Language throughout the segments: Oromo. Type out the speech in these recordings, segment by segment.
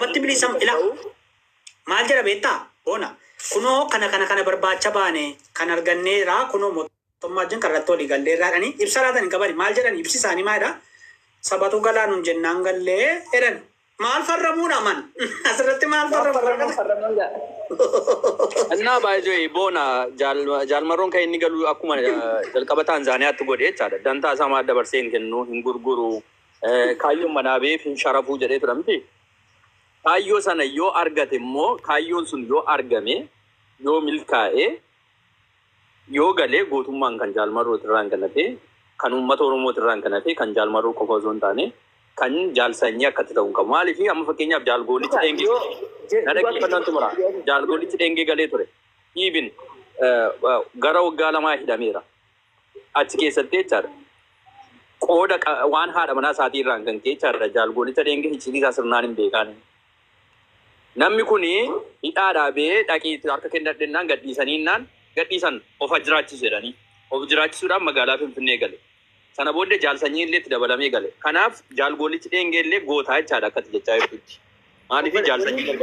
Sabatti bilisa ila maal jedha beektaa? Boona. Kunoo kana kana kana barbaacha baane kan arganneera, kunoo mootummaa wajjin kan irratti walii galleerraadhani ibsa laatan hin qabani. Maal jedhan? Ibsi isaanii maalidha? Sabatu galaa nun jennaan gallee jedhan. Maal farramuudha man? Asirratti maal farramu? Farramuun gaa. Innaa baay'ee boona, jaalmarroon kan inni galu akkuma jalqaba Taanzaaniyaatti godhe jechaadha. Dantaa isaa maal dabarsee hin kennu, hin gurguru, kaayyoon manaa beef hin sharafuu jedhee ture miti. Kaayyoo sana yoo argate immoo, kaayyoon sun yoo argame, yoo milkaa'e, yoo galee, gootummaan kan jaalmarroo irraan kan hafe, kan uummata Oromoo irraan kan hafe, kan jaalmarroo qofa osoo hin taane kan jaalsanyii akkatti ta'uu hin qabu. Maaliif? Amma fakkeenyaaf jaalgoolichi dheengee na dhaggeeffannaan xumura. Jaalgoolichi dheengee galee ture. Even gara waggaa 2 hidhameera. Achi keessatti jechaadha. Qooda waan haadha manaa isaatii irraan kan ka'e jechaadha. Jaalgoolicha dheengee icciitii isaa sirnaan hin beekaan. Namni kuni hidhaa dhaabee dhaqii harka kennadhennaan gadhiisaniinnaan gadhiisan, of jiraachisu jedhanii. Of jiraachisuudhaan magaalaa Finfinnee gale. Sana booddee jaalsanyii illee itti dabalamee gale. Kanaaf jaalgoolichi dheengee illee gootaa jechaadha akkatti jechaa jirtutti. Maaliif jaalsanyii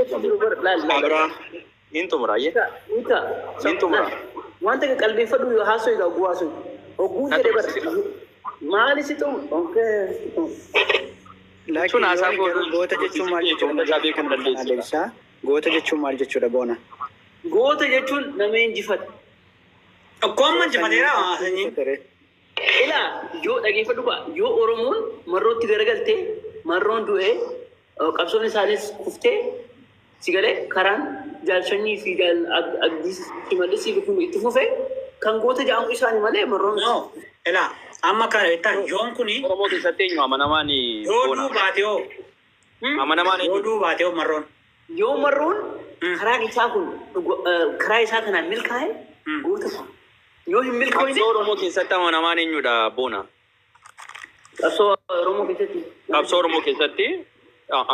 Laal. Hin xumuraayyee. Ita. Hin xumura. Wanta qalbeeffadhu yoo haasoo egaa oguu haasoo. Oguu jedhee bara. Maali si xumu? Okay. Jechuun haasaa Garuu goota jechuun maal jechuudha? Hunda isaa beekuu hin dandeessu. Deebisaa. Goota jechuun maal jechuudha, Boona? Goota jechuun nama injifate. Akkoo amma injifateera sanyiin. Ilaa, yoo dhageeffadhu ba'a, yoo Oromoon marrootti garagaltee, marroon du'ee, qabsoon isaanis kuftee, si galee, karaan jaalshanyii fi jaal Abdii Shimallisii fi kun itti fufee, kan goota jedhamu isaanii malee marroon. No. Ilaa, amma kana beektaa, yoon kuni Oromoo keessatti eenyu amanamaan? Yoo Boona? duubaate hoo? Amanamaan Yoo eenyu? duubaate hoo marroon? Yoo marroon karaa isaa kun karaa isaa kanaan milkaa'e, goota ta'a. Yoo hin milkaa'ine Qabsoo Oromoo keessatti amanamaan eenyudha, Boona? Qabsoo Oromoo keessatti Qabsoo Oromoo keessatti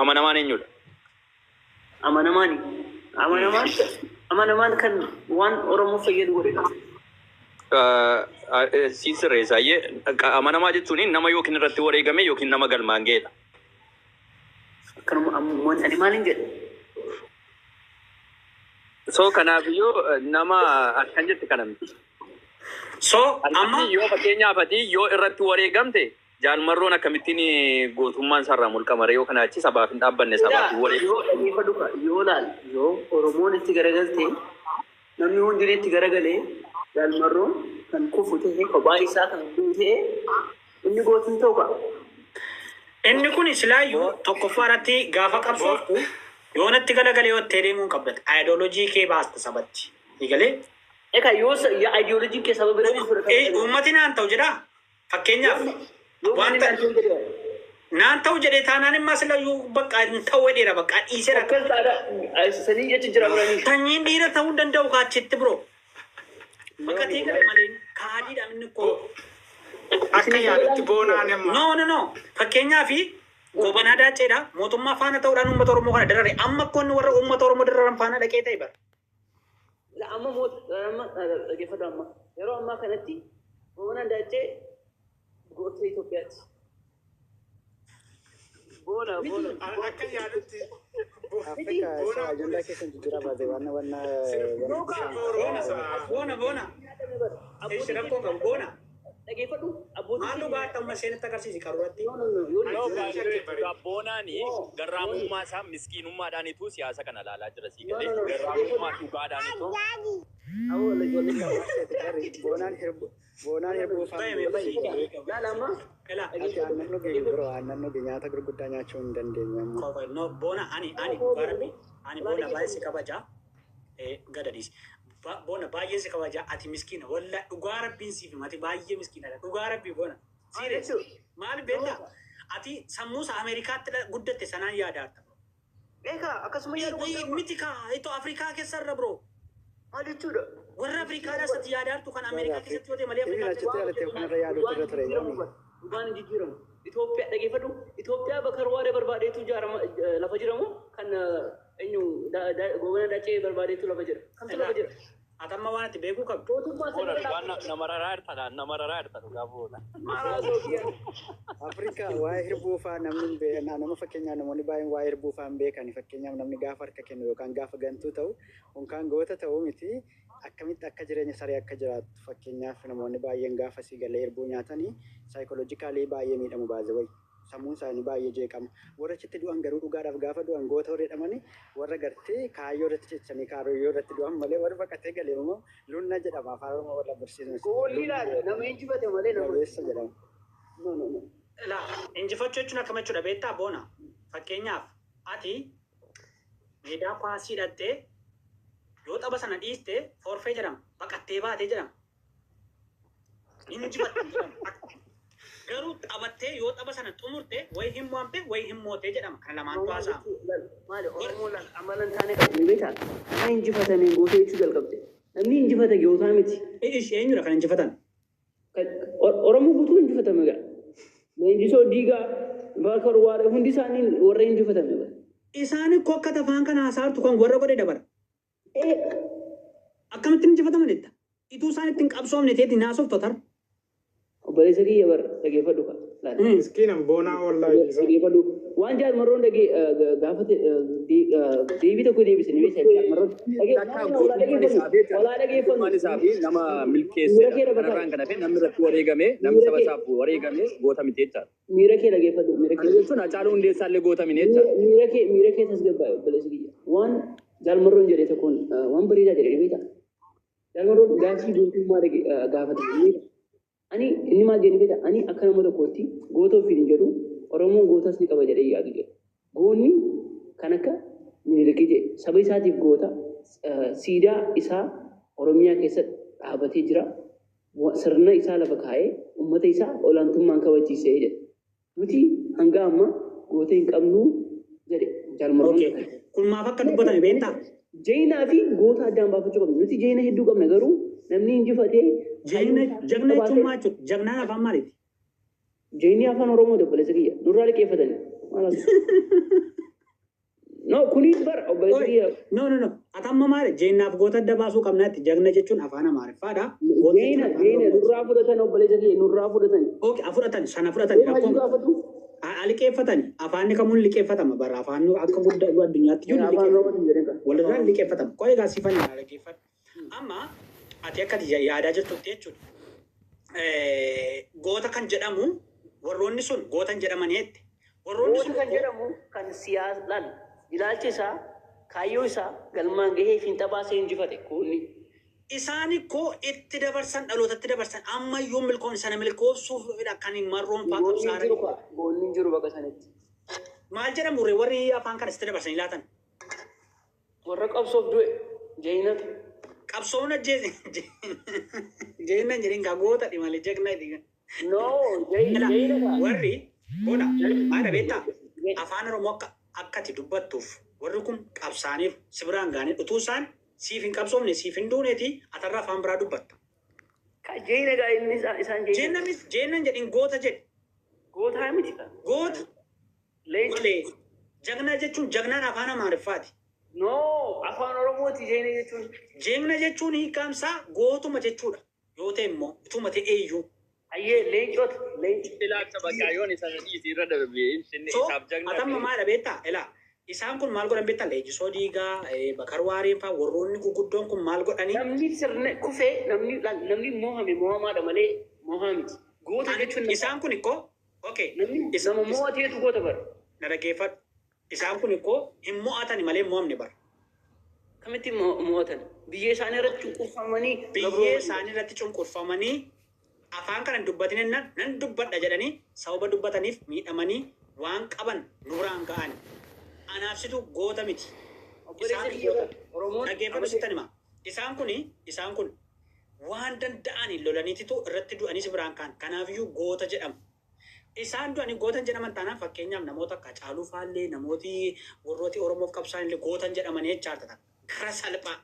amanamaan eenyudha? Amanamaani. Amanamaan kan waan Oromoo fayyadu godhedha. Siin sirreessaayyee, amanamaa jechuun nama yookiin irratti wareegame yookiin nama galmaan ga'edha. Akkanuma ani maaliin jedhe? So kanaafiyyuu nama akkan jette kana miti. So amma Yoo fakkeenyaaf ati yoo irratti wareegamte, jaalmarroon akkamittiin gootummaan sarraa mulqamare? Yoo kana achi sabaaf hin dhaabbanne, sabaaf hin wareegamne. Yoo dhageeffadhu ka, yoo laal, yoo Oromoon itti garagalte, namni hundinuu itti garagalee, jaalmarroon kan kufu ta'e, kophaa isaa kan du'u ta'e, inni gootiin ta'u ka. Inni kun silaayyuu tokkoffaa irratti gaafa qabsooftu yoo natti galagalee yoo itti deemuu hin qabdate, ideology kee baasta sabatti. Egalee? Egaa yoo ideoloojiin kee saba bira Eh, uummati naan ta'u jedhaa. Fakkeenyaaf Yoo wanta naan ta'u jedhee naan ta'u jedhee taanaan immoo silayyuu bakka hin ta'u jedheera, bakka dhiiseera. Akkas taadha sanii jecha jira biranii. Sanyiin dhiira ta'uu hin danda'u kaachitti biroo. Bakka ta'e gale malee kaadiidha inni koo. Akka yaadutti Boonaan amma No, no, no. Fakkeenyaaf Gobanaa Daacceedha. Mootummaa faana ta'uudhaan uummata Oromoo kana darare. Amma akka inni warra uummata Oromoo dararan faana dhaqee ta'e bara. Amma amma dhaggeeffadhu, amma yeroo ammaa kanatti Gobanaan Daaccee goota Itoophiyaati. Boona, boona. Akka yaadutti Afrikaa isa ajandaa keessan jijjiiraa baate waan waan Boona, boona. Eessi rakkoo qabu, boona. Dhaggeeffadhu, abbootii Maal dhugaa akka amma seenatti agarsiisi qaruuratti. No, no, no, yoo Boonaani garraamummaa isaa miskiinummaadhaanitu siyaasa kana ilaalaa jira, sii galee, No, no, no. garraamummaa dhugaadhaanitu. Boonaan hirbu, boonaan hirbuu. Laala amma. Elaa. Ati aannan dhuge biroo, aannan dhuge, nyaata gurguddaa nyaachuu hin dandeenye amma. No, boona, ani dhugaa rabbi, ani boona baay'ee si kabaja. Gada dhiisi. Boona, baay'ee si kabaja, ati miskiina, walla dhugaa rabbiin siif hima, ati baay'ee miskiinadha, dhugaa rabbii, boona. Serious. Maal beektaa? Ati sammuu isa Ameerikaatti guddatte sanaan yaadaarta. Egaa akkasuma yaadu. Miti kaa itoo Afrikaa keessarra bro. Maal jechuudha? Warra Afrikaadhaas ati yaadaartu kan Ameerikaa keessatti yoo ta'e malee Inni Afrikaa achitti dhalattee kanarra yaaduutu irra ture yooni. Dhugaan hin jijjiiramu. Itoophiyaa dhaggeeffadhu. Itoophiyaa bakka Ruwaadee barbaadeetu ijaarama lafa jiramu kan eenyu Goobana Dacee barbaadeetu lafa jira. Kamtu lafa jira? Atamma waan ati beekuu qabdu. Gootummaa Boona sana dhugaan nama raraa jirta, nama raraa jirta dhugaa boona. Maal haasa'u biyya? Afrikaa waa'ee hirbuu fa'aa namni hin nama fakkeenyaaf namoonni baay'een waa'ee hirbuu fa'aa hin beekan. Fakkeenyaaf namni gaafa harka kennu yookaan gaafa gantuu ta'u yookaan goota ta'uu miti, akkamitti akka jireenya saree akka jiraattu. Fakkeenyaaf namoonni baay'een gaafa si galee hirbuu nyaatanii psychologically baay'ee miidhamu, baay'ee wayi. Sammuun isaanii baay'ee jeeqama. Warra achitti du'an garuu dhugaadhaaf gaafa du'an goota warra jedhamanii, warra gartee kaayyoo irratti cichanii kaayyoo irratti du'an malee, warri baqatee galee immoo lunna jedhama, afaan Oromoo warra barsiisan. Goolli laata nama injifate malee nama. Gabeessa jedhama. No, no, no. Laa, injifachuu jechuun akkam jechuudha beektaa, Boona? Fakkeenyaaf ati meedaa kuwaasii hidhattee yoo tapha sana dhiiste forfee jedhama. Baqattee baatee jedhama. Injifatte jedhama. Garuu taphattee yoo tapha sana xumurte wayi hin mo'amte wayi hin mootee jedhama. Kana lamaantu haasa'ama. Maali Oromoo laal amala hin taane qabdi beektaa? Nama injifatameen goota jechuu jalqabde. Namni injifate gootaa miti. Ish, eenyudha kan injifatan? Oromoo guutuu injifatame gaa. Leenjisoo Diigaa, Bakar Waare, hundi isaanii warra injifatame bara. Isaan ikkoo akka afaan kana haasa'artu kan warra godhe dabara. Akkamittiin injifataman jetta? Ituu isaan ittiin qabsoomne teetiin haasoftu tar. Obboleessa kiyya bara, dhageeffadhu ka. Laal. Miskiinan boonaa wallaahi. Dhageeffadhu. Waan Jaalmarroon dhagee gaafate deebii tokko deebisanii beektaa Jaalmarroon. Walaa dhageeffannu. Gootummaan isaa fi nama milkeessedha. Kanarraan kan hafe namni irratti wareegame, namni saba isaaf wareegame goota miti jechaadha. Miira kee dhageeffadhu. Miira Kana kee. jechuun Hacaaluu Hundeessaa illee goota miti jechaadha. Miira kee tasgabbaa'e, obboleessa kiyya. Waan Jaalmarroon jedhe tokkoon waan bareedaa jedhe beektaa. Jaalmarroon gaaffii gootummaa gaafate beektaa. Ani inni maal jedhani beektaa? Ani akka nama tokkootti goota ofiin hin jedhu, Oromoon gootas ni qaba jedhee yaadu jedhe. Goonni kan akka Minilikii jedhe, saba isaatiif goota, siidaa isaa Oromiyaa keessa dhaabatee jira. Sirna isaa lafa kaa'ee uummata isaa olaantummaan kabachiisee jedhe. Nuti hanga ammaa goota hin qabnu jedhe Jaalmarroon. Okay. Kun maaf akka dubbatame beektaa? Jeenaa fi goota addaan baafachuu qabna. Nuti jeena hedduu qabna, garuu namni injifatee Jagna, jagna jechuun maal jechuudha? Jagnaan afaan maaliiti? Jeenii afaan Oromoo, obboleessa kiyya. Nurraa liqeeffatanii. Maal haasa'u? No, kunis bara, obboleessa kiyya. No, no, no. Ati amma maali? Jeennaaf goota adda baasuu qabnaatti. Jagna jechuun afaan Amaariffaadha. Goota jechuun Jeena afaan jeena Oromooti. nurraa fudhatan, obboleessa kiyya, nurraa fudhatan. Okay, fudhatan, sana fudhatan. Yoo Rakkoon hayyuu gaafatu liqeeffatani. Afaanni kamuun liqeeffatama bara afaan akka guddaa addunyaatti jiru afaan liqeeffatama. Oromootiin jedheen qaba. Walirraa liqeeffatama. Qo'ee egaa siifan dhaggeeffadhu. Amma ati akka ati yaadaa jirtutti jechuudha. Goota kan jedhamu warroonni sun goota hin jedhamanii jette. Warroonni Goota sun kan jedhamu kan siyaasa laal ilaalcha isaa, kaayyoo isaa galmaan gahee fiinxa baasee injifate goonni. Isaan ikkoo itti dabarsan, dhalootatti dabarsan, ammayyuu milkoomni sana milkoomsuufidha kan Marroon fa'aa Goonni hin qabsaa'an. jiru kaa, goonni hin jiru bakka sanitti. Maal jedhamu ree warri afaan kana sitti dabarsanii laatan? Warra qabsoof du'e jeenata. Qabsoon ajjeese jeennan jedhin kaa, goota malee jagna jedhin. No, jeenata. Warri bona maal beektaa? Afaan Oromoo akka ati dubbattuuf warri kun qabsaaniif si biraan gaanii utuu isaan siif hin qabsoofne, siif hin duuneeti, atarra afaan biraa dubbatta. Ka jeena gaa inni isaan jeena. Jeennamis jeennan jedhin, goota jedhi. Gootaa miti ka. Goota Leenca. malee jagna jechuun, jagnaan afaan Amaariffaati. No, afaan Oromooti jeena jechuun. Jeegna jechuun hiikkaamsaa gootuma jechuudha. Yoo ta'e immoo ituma ta'e iyyuu. Hayyee, leencota, leenca. Ilaalcha bakka yoon isa dhiisii irra darbee inni So isaaf jagna atamma maal beektaa? Ilaa, isaan kun maal godhan beektaa? Leenjisoo Diigaa, Bakar Waareen fa'aa, warroonni gurguddoon kun maal godhanii? Namni sirna kufee, namni laal, namni moohame moohamaadha malee moohaa miti. Goota jechuun Isaan kun ikkoo okay. namni nama moo'ateetu goota bara. Na dhaggeeffadhu. Isaan kun ikkoo hin mo'atani malee hin mo'amne bara. Kamitti mo'atan? Biyya isaanii irratti cunqurfamanii. Biyyee isaanii irratti cunqurfamanii, afaan kana hin dubbatin jennaan nan dubbadha jedhanii sababa dubbataniif miidhamanii waan qaban nurraan ga'an. Anaafsitu goota miti. Obboleessa Isaan kiyya, goota. Oromoon Dhaggeeffadhu, sittan hima. Isaan kun waan danda'aniin lolaniititu irratti du'anis biraan ka'an. Kanaafiyyuu goota jedhamu. Isaan du'anii gootan jedhaman taanaan, fakkeenyaaf namoota akka Caaluu faallee, namooti warrooti Oromoof qabsaan illee gootan jedhamanii jechaadha. Kara salphaa.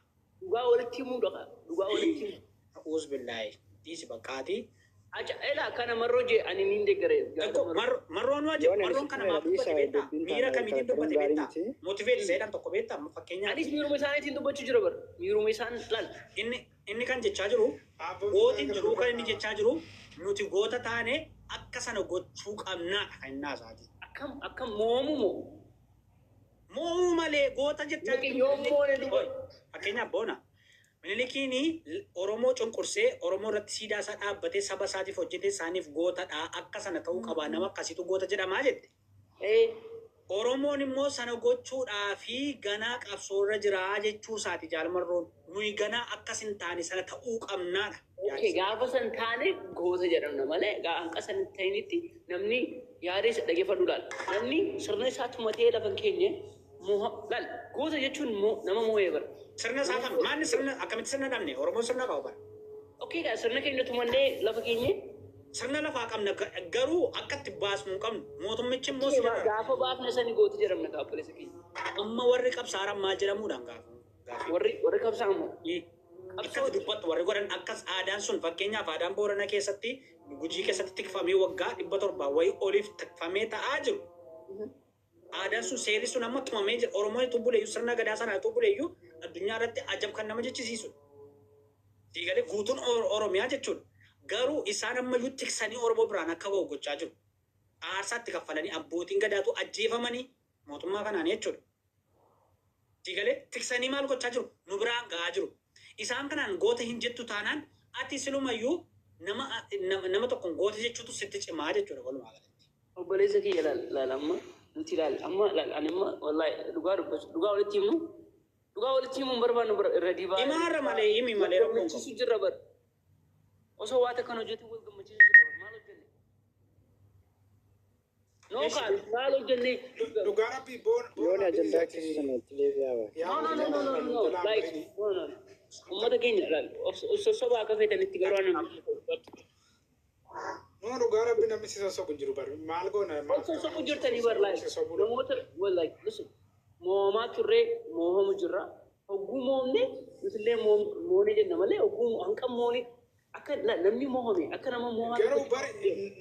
Dhugaa walitti himuu dhaqa. Dhugaa walitti himuu. A'uuz billaahi. Dhiisi baqqaati. Acha ela kana marroo jee ani niin deeggare. Marroon waa jedhu marroon kana maaf dubbate beektaa? Miira kamiitiin dubbate beektaa? Motivate seedhaan tokko beektaa? Fakkeenyaaf. Anis miiruma isaaniitiin dubbachuu jira bara. Miiruma isaan laal. Inni kan jechaa jiru gootiin jiru kan inni jechaa jiru nuti goota taane akka sana gochuu qabnaadha kan inni haasa'aa jiru. Akkam akkam moomu moo? Moomuu malee goota jechaa Yookiin yoo moone duba. Fakkeenyaaf boona. Minilikiin Oromoo cunqursee Oromoo irratti siidaa isaa dhaabbatee saba isaatiif hojjetee isaaniif gootadha. Akka sana ta'uu qaba nama akkasiitu goota jedhamaa jette. Oromoon immoo sana gochuudhaa fi ganaa qabsoorra jiraa jechuu isaati jaalmarroon. Nuyi ganaa akkas hin taane sana ta'uu qabnaadha. Okay, gaafa san taane goota jedhamna malee hanqa san hin ta'initti namni yaada isa dhageeffadhu laal. Namni sirna isaa tumatee lafa hin keenye laal goota jechuun nama moo'ee bara. Sirna isaa kam maanni sirna akkamitti sirna dhabne Oromoon sirna qaba bara. Okay, gaa sirna keenya tumannee lafa keenye. Sirna lafaa qabna garuu akka itti baasnu hin qabnu mootummichi immoo sirna. Gaafa baafne sani goota jedhamna gaaffileessa keenya. Amma warri qabsaaran maal jedhamuudhaan gaafa. Warri qabsaan moo? Akkas dubbattu warri godhan akkas aadaan sun fakkeenyaaf aadaan Boorana keessatti Gujii keessatti tikfamee waggaa 700 wayii oliif tikfamee ta'aa jiru. Aadaan sun seerri sun amma tumamee jira. Oromoon utuu buleeyyuu sirna gadaa sana utuu buleeyyuu addunyaa irratti ajab kan nama jechisiisu. Siigalee guutuun Oromiyaa jechuudha. Garuu isaan ammayyuu tiksanii Oromoo biraan akka ba'u gochaa jiru. Aarsaatti kaffalanii abbootiin gadaatu ajjeefamanii mootummaa kanaan jechuudha. Siigalee tiksanii maal gochaa jiru? Nu biraan ga'aa jiru. Isaan kanaan goota hin jettu taanaan ati silumayyuu nama tokkoon goota jechuutu sitti cimaa jechuudha walumaa galatti. Obboleessa kiyya laal amma nuti laal amma laal ani amma wallaahi dhugaa dubbachuu dhugaa walitti himnu dhugaa walitti himuun barbaannu irra dibaa. Himaarra malee himi malee rakkoon qabu. Gammachiisu jirra bar. Osoo waa takkan hojjetu wal gammachiisu jirra bar maal hojjenne? Noo kaa maal hojjenne? Dhugaa rabbii Yoon ajandaa keessan itti deebi'aa. No no no no no no like no no. Uummata keenya laal sossobaa akka feetanitti garuu ani No dhugaa rabbi namni si sossobu hin jiru bar maal goona Ol sossobu jirtanii bar like namoota well like listen moomaa turree moomamu jirra hogguu moomne nutillee moone jenna malee hogguu hanqa moone akka namni moomame akka nama moomaa. Garuu bar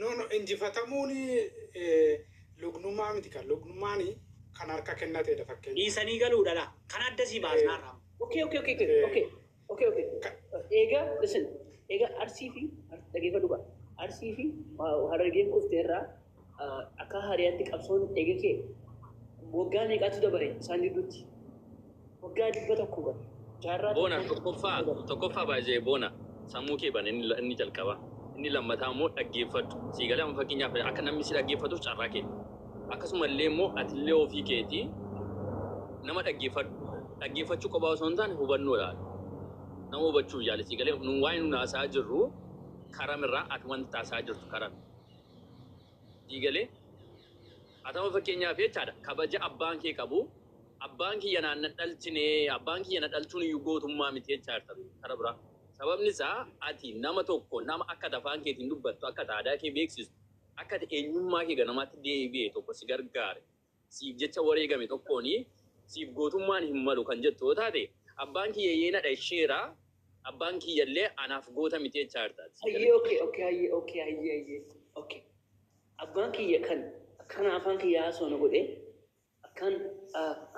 no no injifatamuun lugnummaa miti kan lugnummaan kan harka kennatedha fakkeenya. Dhiisanii galuudha laa kan adda sii baasnaarraa. Okay okay okay okay okay okay eega listen eega arsii fi dhageeffadhu qaba. Arsii fi Harargeen kufteerraa akka hariyaatti qabsoon eega kee waggaa meeqaatu dabare isaan gidduutti? Waggaa 100 bara. Jaarraa Boona tokkoffaa baay'ee boona sammuu kee bane inni jalqaba. Inni lammataa immoo dhaggeeffadhu. Siigalee amma fakkeenyaaf akka namni si dhaggeeffatuuf carraa kenna. Akkasumallee immoo atillee ofii keetii nama dhaggeeffadhu. Dhaggeeffachuu qofaa osoo hin taane hubannoodha. Nama hubachuuf yaali siigalee waa'ee nuun haasa'aa jirru karamirraa ati wanta taasisaa jirtu karam. Siigalee atama fakkeenyaaf jechaadha kabaja abbaan kee qabu abbaan kiyya naan na dhalchine abbaan kiyya na dhalchuun iyyuu gootummaa miti jechaa jirta kara biraa. Sababni isaa ati nama tokko nama akka afaan keetiin dubbattu akka aadaa kee beeksistu akka eenyummaa kee ganamaatti deebi'e tokko si gargaare siif jecha wareegame tokkooni siif gootummaan hin malu kan jettu yoo taate abbaan kiyya yeena dhalcheera abbaan kiyyallee anaaf goota miti jechaa jirta. Hayyee okay okay hayyee okay hayyee hayyee okay. Abbaan kiyya kan akkana afaan kiyya haasoo na godhee akkan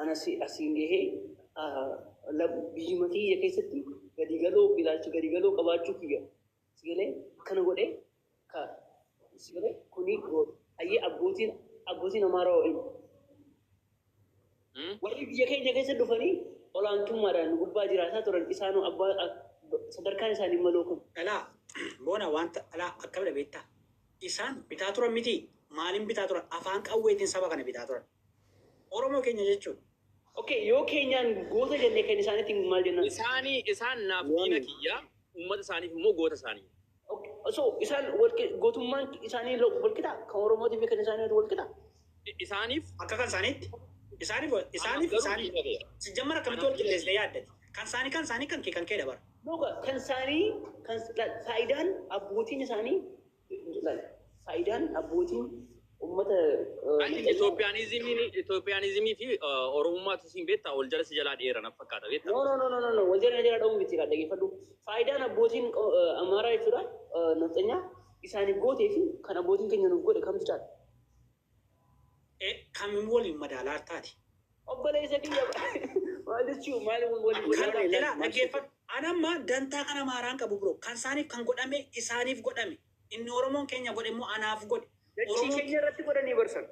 ana asiin gahee biyyuma kiyya keessatti gadi galoo ilaalcha gadi galoo qabaachuu kiyya sigalee akkana godhee ka sigalee kuni hayyee abbootiin amaaraa eenyu. Warri biyya keenya keessa dhufanii olaantummaadhaan gubbaa jiraataa turan isaanuu abbaa sadarkaan isaanii maloo kun. Dhalaa boona wanta dhalaa akkamidha beektaa? Isaan bitaa turan miti maaliin bitaa turan afaan qawweetiin saba kana bitaa turan. Oromoo keenya jechuudha. Okay yoo keenyaan goota jennee kan isaaniitiin maal jennaan? Isaan naaf diina kiyya uummata isaaniif immoo goota isaanii. Okay so isaan gootummaan isaanii walqixa kan Oromootiif kan isaanii walqixa. Isaaniif akka kan isaaniitti isaaniif isaaniif isaaniif jammara akkamitti wal qilleessitee yaaddati? Kan isaanii kan kee kan kee dabara. Noga kan isaanii kan faayidaan abbootiin isaanii faayidaan abbootiin uummata Itoophiyaanizimii fi Oromummaatu siin beektaa wal jala si jalaa dheeran fakkaata beektaa. No no no no no wal jala jala dha'uu miti kan dhaggeeffadhu. Faayidaan abbootiin Amaaraa jechuudha nafxanyaa isaaniif gootee fi kan abbootiin keenya nuuf godhe kamtu caala? Kamiin waliin madaalaa taati? Obboleessa kiyya, maal jechuun maal waliin Kan madaalaa? ilaa, dhaggeeffadhu. Anamma dantaa kana maaraan qabu, bro. Kan isaaniif kan godhame isaaniif godhame. Inni Oromoon keenya godhe immoo anaaf godhe. Dachii Oromoon keenya irratti godhanii barsan.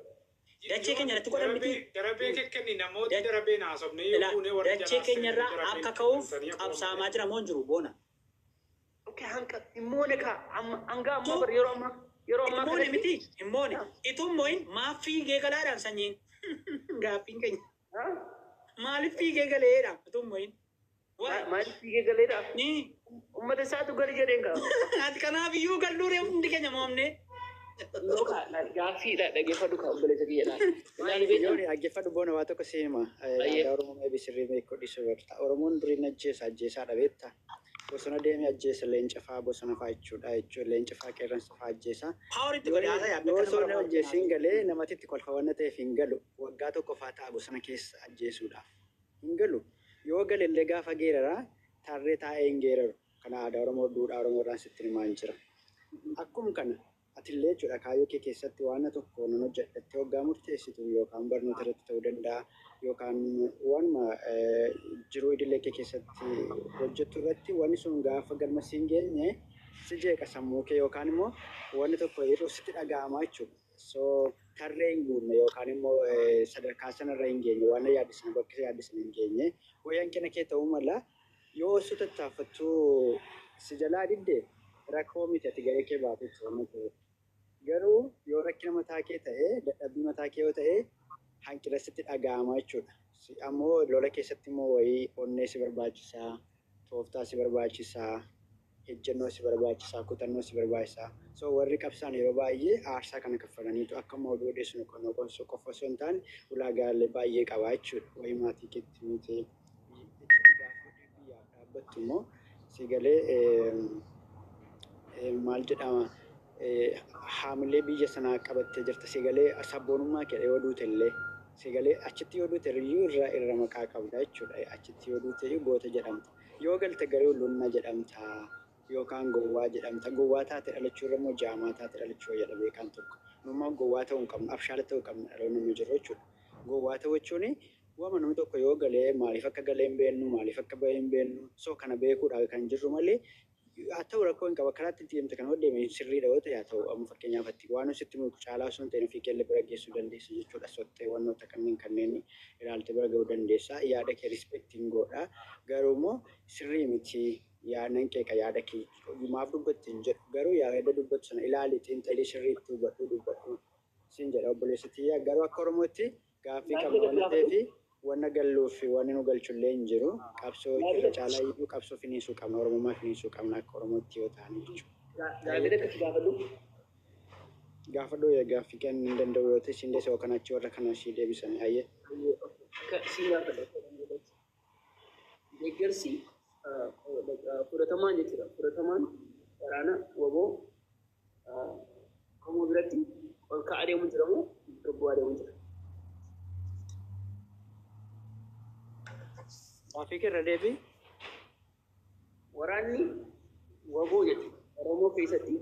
Dachee keenya irratti godhan miti. Darabee kekkenni namooti darabeen haasofne yoo Ilaa, fuune warri dachee jalaa keenya irraa seenanii akka darabeen ka'uuf kennitanii akkuma qabsaamaa jira moo hin jiru, Boona? Okay, hanqa immoone kaa amma hanga ammaa bar yeroo ammaa Hin moone kanatti miti, hin moone. Itoo moo'in maaf fiigee galaadhaan sanyiin? Gaaffiin keenya. Ha? Maaliif fiigee galeedha itoo moo'in? Waay. Maaliif fiigee galeedha? Ni. Uummata isaatu gali jedheen kaa. Ati kanaaf iyyuu galluu reefu hundi keenya moomne. No kaa, gaaffiidha, dhaggeeffadhu kaa, obboleessa kiyya, laal. Maali beektaa? Yooni, dhaggeeffadhu Boona, waa tokko si hima. Baay'ee. Aadaa Oromoo maybe sirrii beekuu dhiisuu barta. Oromoon duriin ajjeesa ajjeesaadha, beektaa? Bosona deemee ajjeesa, leenca fa'aa, bosona fa'aa jechuudha. Leenca fa'aa, qeerransa fa'aa ajjeesa. Power itti godhe haasaa yaabbe Yoo akka osoo nama nama barbaadu. ajjeesiin galee namatti itti kolfa waan ta'eef hin galu. Waggaa tokko fa'aa ta'a bosona keessa ajjeesuudhaaf. Hin galu. Yoo galellee gaafa geeraraa tarree taa'ee hin geeraru. Kana aadaa Oromoo, duudhaa Oromoo irraan sitti himaa hin jira. Akkuma kana atillee jechuudha, kaayyoo kee keessatti waan tokko nan hojjedhattee hoggaa murteessitu, yookaan barnoota irratti ta'uu danda'a, yookaan waanuma jiruu idilee kee keessatti hojjettu irratti, wanni sun gaafa galma siin geenye si jeeqa sammuu kee, yookaan immoo wanni tokko yeroo sitti dhaga'ama jechuudha. So tarree hin guunne yookaan immoo sadarkaa sanarra hin geenye, waan yaaddisan bakka yaaddisan hin geenye, wayii hanqina kee ta'uu mala. Yoo osoo tattaaffattuu si jalaa didde rakkoo miti, ati gahee kee baatetti waan ta'eef. Garuu yoo rakkina mataa kee ta'e, dadhabbii mataa kee yoo ta'e, hanqina sitti dhaga'ama jechuudha. Ammoo lola keessatti immoo wayii onnee si barbaachisaa, tooftaa si barbaachisaa, ejjennoo si barbaachisaa, kutannoo si barbaachisaa. So warri qabsaan yeroo baay'ee aarsaa kana kaffalaniitu akka oduu odeessinu kana qofa osoo hin taane ulaagaalee baay'ee qabaa jechuudha. Wayii maatii keetti miti jechuun gaafa biyyaaf dhaabbattu immoo si galee maal jedhama, haamilee biyya sanaa qabattee jirta, si galee, sabboonummaa kee yoo duute illee, si galee, achitti yoo duute iyyuu irra maqaa qabda jechuudha. Achitti yoo duute iyyuu goota jedhamta. Yoo galte garuu lunna jedhamta yookaan gowwaa jedhamta. Gowwaa taate dhalachuu irra immoo jaamaa taate dhalachuu jedha beekaan tokko. Nummaa gowwaa ta'uu hin qabnu, abshaala ta'uu qabna dhaloonni nu jiru jechuudha. Gowwaa ta'uu jechuun waama namni tokko yoo galee maaliif akka galee hin beeknu, maaliif akka bahee hin beeknu. So kana beekuudhaaf kan jirru malee, haa ta'u, rakkoo hin qaba. Karaa itti deemte kana deeme sirriidha yoo ta'e, haa ta'u, amma fakkeenyaaf ati waan sitti mul'atu caalaa osoo hin ta'in ofii keellee bira geessuu dandeessa jechuudha. Sottee wantoota kanneen ilaalte bira ga'uu dandeessa. Yaada kee respectiin godha. Garuu immoo sirrii miti yaadan qeeqa, yaada kee maaf dubbatte hin jedhu. Garuu yaada dubbattu sana ilaali, xiinxalii, sirriitti hubadhu, dubbadhu siin jedha, obboleessa tiyya. Garuu akka Oromootti gaaffii qabna waan ta'eef, wanna galluu fi wanni nu galchullee hin jiru. Qabsoo irra caalaa iyyuu qabsoo finiisuu qabna, Oromummaa finiisuu qabna akka Oromootti yoo ta'an jechuudha. Gaaffii akkasii gaafadhu. Gaafadhu, gaaffii kennuu hin danda'u yoo ta'e siin deessa yookaan achi warra kana sii deebisan ayyee. Siin gaafadha. Deeggarsi fudhatamaan jechuudha. Fudhatamaan waraana WBO Oromoo biratti ol ka'aa deemuu jira moo gad bu'aa deemuu jira? Gaaffii kee irra deebii. Waraanni WBO jechuudha. Oromoo keessatti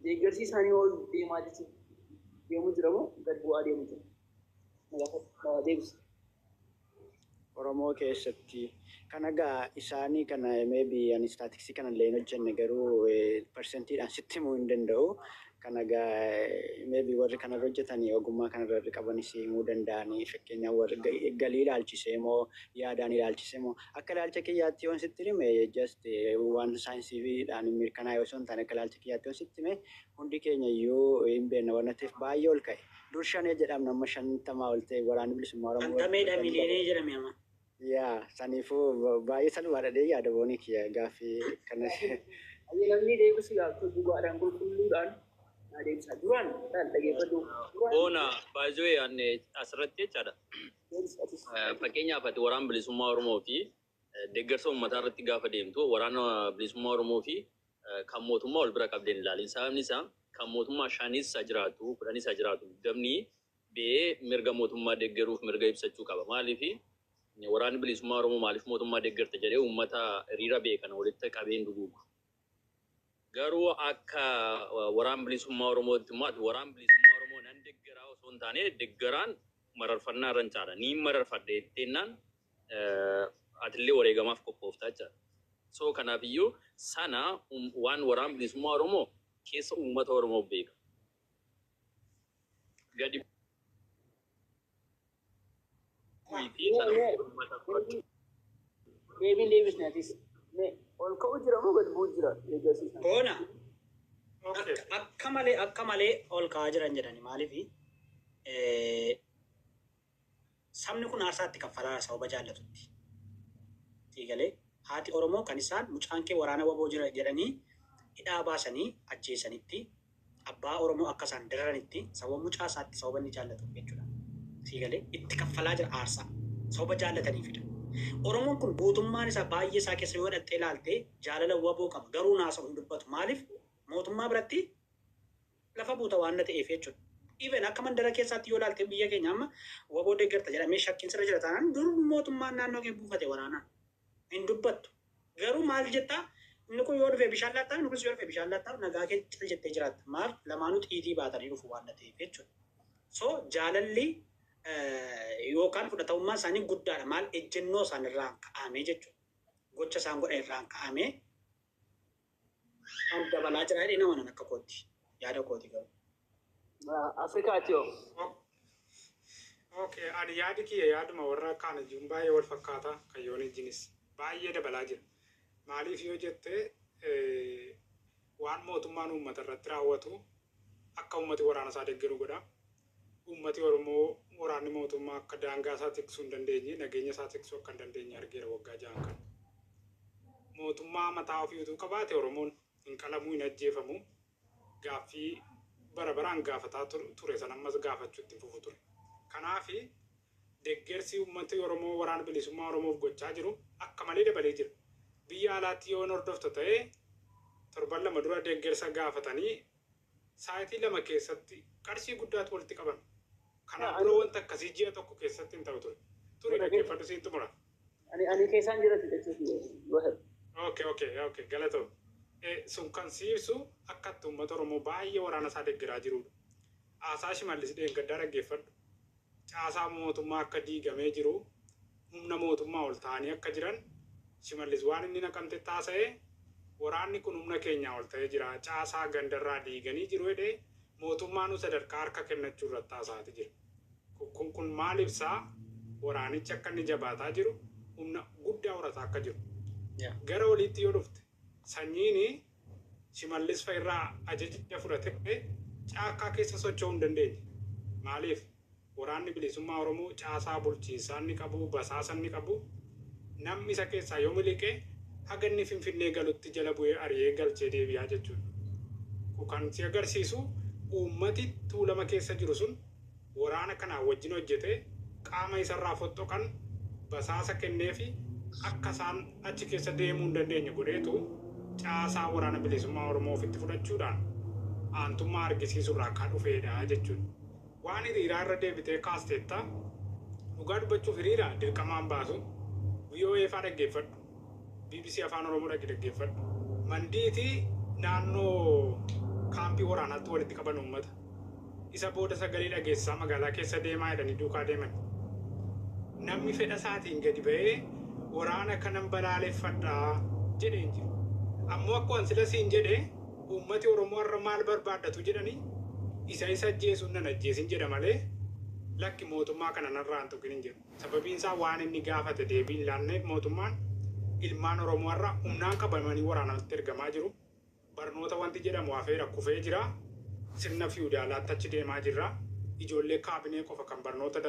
deeggarsi isaanii ol deemaa jechuudha. Deemuu jira moo gad bu'aa deemuu jira? Deebisi. Oromoo keessatti kan egaa isaanii kana maybe ani statistics kana illee hin hojjenne, garuu percentiidhaan sitti himuu hin danda'u. Kan egaa maybe warri kanarra hojjetanii ogummaa kanarra qabanis himuu danda'anii. Fakkeenyaaf warri galii ilaalchisee moo yaadaan ilaalchisee moo, akka ilaalcha kiyyaatti yoon sitti hime, just waan saayinsiidhaan mirkanaa'e osoo hin taane, akka ilaalcha kiyyaatti yoon sitti hime, hundi keenya iyyuu hin beekna waan ta'eef baay'ee ol ka'e. Dur shanee jedhamna, amma 50 ol ta'e Waraanni Bilisummaa Oromoo. Shantameedha, miliyoonii jedhame amma. Yaa, saniifuu baay'ee salphaadha dee yaada, Boonii kiyya, gaaffii kanas. Namni deebisu yaabtu dhugaadhaan, qulqulluudhaan naa deebisa. Duraan laal, dhageeffadhu. Duraan Boona, baay'ee anne asirratti jechaadha. Deebisi atis. Fakkeenyaaf ati Waraana Bilisummaa Oromoo fi deeggarsa uummataa irratti gaafa deemtu, Waraana Bilisummaa Oromoo fi kan mootummaa wal bira qabdeen ilaalin. Sababni isaa kan mootummaa shanis haa jiraatu, 10s haa jiraatu, 20 bee mirga mootummaa deeggaruuf mirga ibsachuu qaba. Maaliif Waraanni Bilisummaa Oromoo maaliif mootummaa deeggarta jedhee uummata hiriira beekan walitti qabeen duguugu. Garuu akka waraan bilisummaa Oromootti immoo ati waraan bilisummaa Oromoo nan deeggaraa osoo hin taane, deeggaraan mararfannaa irra hin caala. Niin mararfadhe jetteennaan atillee wareegamaaf qophooftaa jechaadha. So kanaafiyyuu sana waan waraan bilisummaa Oromoo keessa uummata Oromoo beeka. Gadi bu'iitii sana uummata fudhachuu. Deebiin deebisne atis. Mee ol ka'u jira moo gad bu'u jira deeggarsiisa? Boona. Okay. Akka malee ol ka'aa jiran jedhani. Maaliifi sabni kun aarsaa itti kaffalaa sababa jaallatutti. Siigalee haati Oromoo kan isaan mucaan kee waraana WBO jira jedhanii hidhaa baasanii ajjeesanitti, abbaa Oromoo akka isaan dararanitti, sababa mucaa isaatti, sababa inni jaallatu jechuudha. Siigalee itti kaffalaa jira aarsaa sababa jaallataniifidha. Oromoon kun guutummaan isaa baay'ee isaa keessa yoo dhattee ilaalte jaalala WBO qaba, garuu naasa'u hin dubbatu. Maaliif? Mootummaa biratti lafa buuta waan na ta'eef jechuudha. Even akka mandara keessaatti yoo ilaalte, biyya keenya amma WBO deeggarta jedhamee shakkiin sirra jira taanaan, dur mootummaan naannoo kee buufate waraanaan hin dubbattu. Garuu maal jettaa? Inni kun yoo dhufe bishaan laattaa, inni kunis yoo dhufe bishaan laattaa, nagaa kee cal jettee jiraatta. Maal, lamaanuu xiitii baatanii dhufu waan na ta'eef jechuudha. So jaalalli yookaan fudhatamummaan isaanii guddaadha. Maal, ejjennoo isaan irraan ka'amee jechuudha. Gocha isaan godhan irraan ka'amee kan dabalaa jira jedhee nama nan akka kootti. Yaada kooti garuu. Afrikaati hoo? Okay, ani yaadi kiyya yaaduma warra kaan iyyuu baay'ee wal fakkaata, kan yoon ijjinis baay'ee dabalaa jira. Maaliif yoo jette, waan mootummaan uummata irratti raawwatu akka uummati waraana isaa deeggaru godha. Uummati Oromoo waraanni mootummaa akka daangaa isaa tiksuu hin dandeenye, nageenya isaa tiksuu akka hin dandeenye argeera waggaa 6n kana. Mootummaa mataa ofii utuu qabaate Oromoon hin qalamuu, hin ajjeefamu. Gaaffii bara baraan gaafataa ture sana ammas gaafachuu itti fufu ture. Kanaafi deeggarsi uummati Oromoo waraana bilisummaa Oromoof gochaa jiru akka malee dabalee jira. Biyya alaatti yoo hordofta ta'ee, torban 2 dura deeggarsa gaafatanii saayitii 2 keessatti qarshii guddaatu walitti qaban. Kanaaf dura wanta akkasii ji'a tokko keessatti hin ta'u ture. Turi, dhaggeeffadhu, siin xumura. Ani keessaan jirati jechuudha. Go ahead. Okay, galatoo. Sun kan si ibsu akka itti uummata Oromoo baay'ee waraana isaa deeggaraa jirudha. Haasaa Shimallis dheengaddaa dhaggeeffadhu. Caasaa mootummaa akka diigamee jiru, humna mootummaa ol ta'anii akka jiran Shimallis waan inni Naqamte taasa'ee, waraanni kun humna keenyaa ol ta'ee jira. Caasaa gandarraa diiganii jiru jedhee, mootummaan sadarkaa harka kennachuu irratti haasa'aati jira. Kun maal ibsaa? Waraanichi akka inni jabaataa jiru, humna guddaa horataa akka jiru. Gara oliitti yoo dhufte, sanyiin Shimallis fa'a irraa ajaja fudhate caakkaa keessa socho'uu hin dandeenye. Maaliif? Waraanni bilisummaa Oromoo caasaa bulchiinsaa inni qabu, basaasa inni qabu, namni isa keessaa yoo miliqe haga inni Finfinnee galutti jala bu'ee ari'ee galchee deebi'aa jechuudha. Kun kan si agarsiisu uummati Tuulama keessa jiru sun waraana kanaan wajjin hojjetee qaama isarraa fottoqan basaasa kenneefi akka isaan achi keessa deemuu hin dandeenye godheetu caasaa waraana bilisummaa Oromoo ofitti fudhachuudhaan aantummaa argisiisurraa akka dhufeedha jechuudha. Waan hiriiraa irra deebitee kaasteetta, dhugaa dubbachuuf hiriira dirqamaan baasu. VOA faa dhaggeeffadhu. BBC Afaan Oromoo dhaggeeffadhu. Mandiitii naannoo kaampii waraanaatti walitti qaban uummata. Isa booda sagalee dhageessisaa magaalaa keessa deemaa jedhanii duukaa deeman. Namni fedha isaatiin gadi ba'ee waraana kanan balaaleffadhaa jedhee hin jiru. Ammoo akkuma sila siin jedhee, uummati Oromoo har'a maal barbaaddatu jedhanii, isa ajjeesuun nan ajjeesin jedha malee lakki mootummaa kana narraa hin tuqin hin jedhu. Sababiin isaa waan inni gaafate deebii hin laanneef. Mootummaan ilmaan Oromoo har'a humnaan qabamanii waraanatti ergamaa jiru. Barnoota wanti jedhamu hafeera, kufee jira. Sirna fiwudaalaatti achi deemaa jirra. Ijoollee kaabinee qofa kan barnoota